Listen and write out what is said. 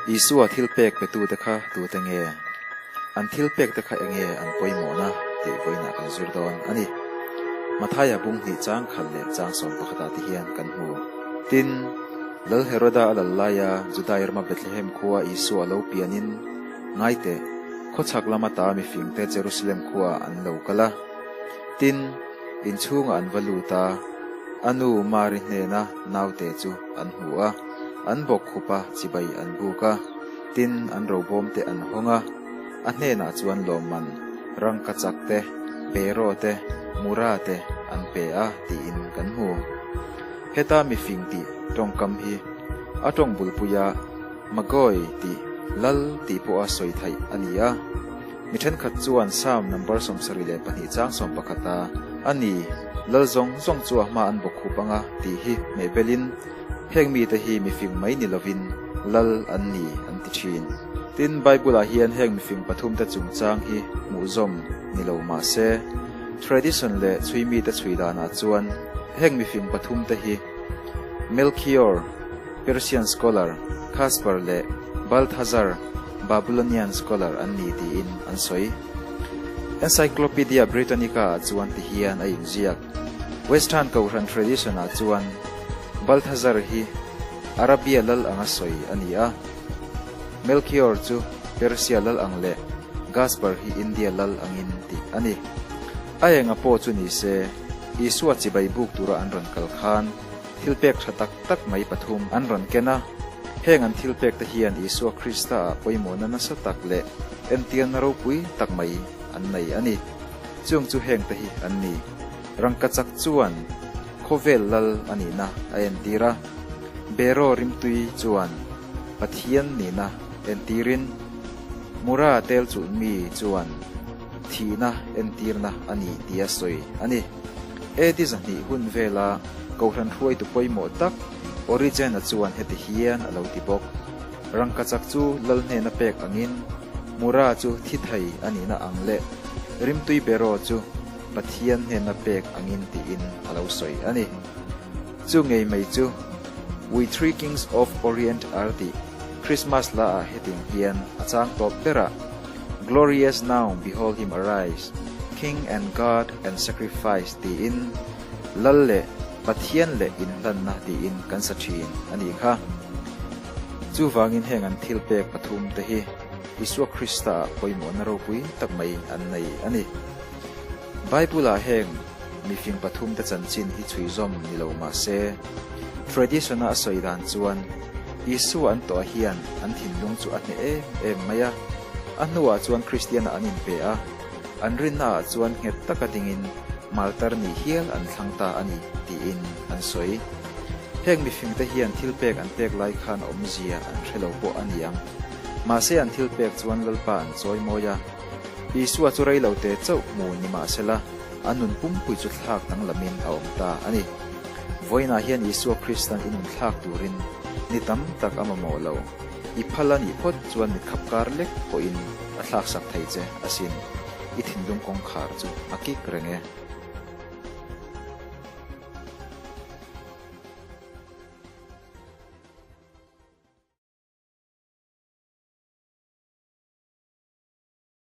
Isua thilpek petute kha tute nge? An thilpekte kha enge an pawimawhna tih vawiinah kan zir dawn a ni. Mathaia bung hnih chang khat leh chang sawm pakhatah te hian kan hmu. Tin, Lal Heroda a lal laia Judai rama Bethlehem khua Isua a lo pianin, Ngaite, khawchhak lama ta mifingte Jerusalem khuaah an lo kal a. Tin, inchhungah an va lut a, a nu Mari hnena naute chu an hmu a, an bawk khup a, chibai an buk a. Tin, an robawm te an hawng a, a hnenah chuan lawmman, rangkachak te, beraw te, mura te an pe a tiin kan hmu. Heta mifing tih tawngkam hi a tawng bulpuia Magoi tih lal tih pawha sawi theih a ni a. Mi thenkhat chuan Psalm number 72 chang 11 a a ni, lal zawng zawng chu a hma an bawk khup anga tih hi hmehbelin heng mite hi mifing mai ni lovin lal an ni an ti thin. Tin, Bible-ah hian heng mifing pathumte chungchang hi hmuhzawm ni lo mah se, tradition leh chhui mite chhui danah chuan heng mifing pathumte hi Melchior, Persian scholar, Caspar leh Balthazar, Babylonian scholar an ni tiin an sawi. Encyclopaedia Britannica ah chuan ti hian a inziak. Western Kohhran tradition ah chuan Balthazar hi Arabia lal anga sawi a ni a, Melchior chu Persia lal ang leh Gaspar hi India lal angin tih a ni. A enga pawh chu ni se, Isua chibai buk tura an rawn kal khan Thil pek tha tak tak mai pathum an rawn ken a, heng an thil pek te hian Isua Krista ah pawimawhna nasa tak leh entirna ropui tak mai an nei a ni. Chung chu heng te hi an ni. Rangkachak chuan khawvel lal a nihna a entir a, Beraw rimtui chuan Pathian nihna entirin, Mura tel chulh mi chuan thihna entirna a ni tia sawi a ni. AD 200 hun vela Kohhran hruaitu pawimawh tak Origen-a chuan heti hian a lo ti bawk, Rangkachak chu lal hnena pek angin Mura chu thi thei a nihna ang leh rimtui beraw chu Pathian hnena pek angin tiin a lo sawi a ni. Chu ngei mai chu We Three Kings of Orient are tih Christmas hla ah hetiang hian a chang tawp berah, Glorious now behold him arise, King and God and sacrifice tiin Lal leh Pathian leh inhlanna tiin kan sa thin a nih kha. Chuvangin heng an thil pek pathum te hi Isua Krista ah pawimawhna ropui tak mai an nei a ni. Bible ah heng mifing pathum te chanchin hi chhui zawm ni lo mah se, tradition a a sawi dan chuan Isua an tawh hian an thinlung chu a hneh em em mai a, a hnuah chuan Kristian ah an inpe a, An rinna ah chuan nghet taka dingin Maltar nih hial an thlang ta a ni, tiin an sawi. Heng mifingte hian thil pek an pek lai khan awmzia an hre lo pawh a ni ang. Mahse an thil pek chuan Lalpa an chawi mawi a. Isua chu rei lo te chauh hmu ni mahsela a nun pumpui chu thlak danglamin a awm ta a ni. Vawiinah hian Isua Kristan i nun thlak turin ni tam tak a mamawh lo. I phal a nih phawt chuan mitkhap kar lek pawhin a thlaksak thei che asin. I thinlung kawngkhar chu a kik reng e.